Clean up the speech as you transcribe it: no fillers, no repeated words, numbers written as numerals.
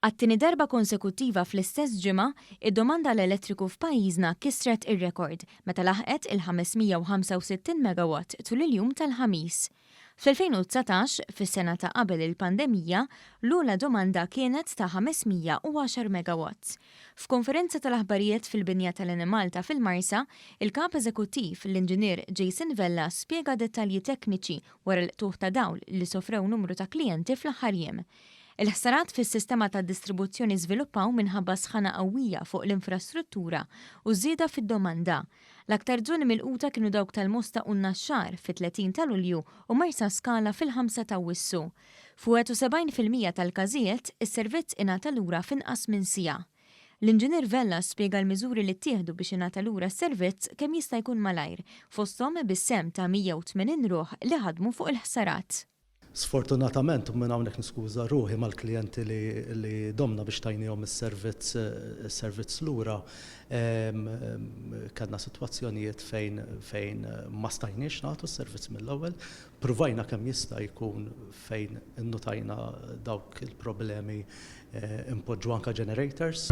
Għat-tieni darba konsekuttiva fl-istess ġimgħa, id-domanda għall-elettriku f'pajjiżna kisret ir-rekord meta laħqet il-565 megawatt tul il-jum tal-Ħamis. Fl-2019, fis-sena ta' qabel il-pandemija, l-ogħla domanda kienet ta' 510 megawatts. F'konferenza tal-aħbarijiet fil-binja tal-Enemalta fil-Marsa, il-Kap Eżekuttiv, l-Inġinier Jason Vella spjega dettalji tekniċi wara l-qtugħ ta' dawl li sofrew numru ta' klijenti fl-aħħar jiem. Il-ħsarat fis-sistema ta' distribuzzjoni żviluppaw minħabba sħana qawwija fuq l-infrastruttura u żieda fid-domanda. L-aktar żoni milquta kienu dawk tal-Mosta u n-Naxxar fit-30 ta' Lulju u Marsaskala fil-5 t'Awwissu. F'71% tal-każijiet, is-servizz ingħata lura f'inqas minn siegħa. L-Inġinier Vella spjega l-miżuri li ttieħdu biex ingħata lura s-servizz kemm jista' jkun malajr, fosthom bis-sehem ta' 180 ruħ li ħadmu fuq il-ħsarat. Sfortunatament, u minn hawnhekk niskuża ruħi mal-klijenti li li domna biex tajniehom is-servizz is-servizz lura, kellna sitwazzjonijiet fejn fejn ma stajniex nagħtu s-servizz mill-ewwel. Pruvajna kemm jista' jkun fejn innutajna dawk il-problemi inpoġġu anke generators.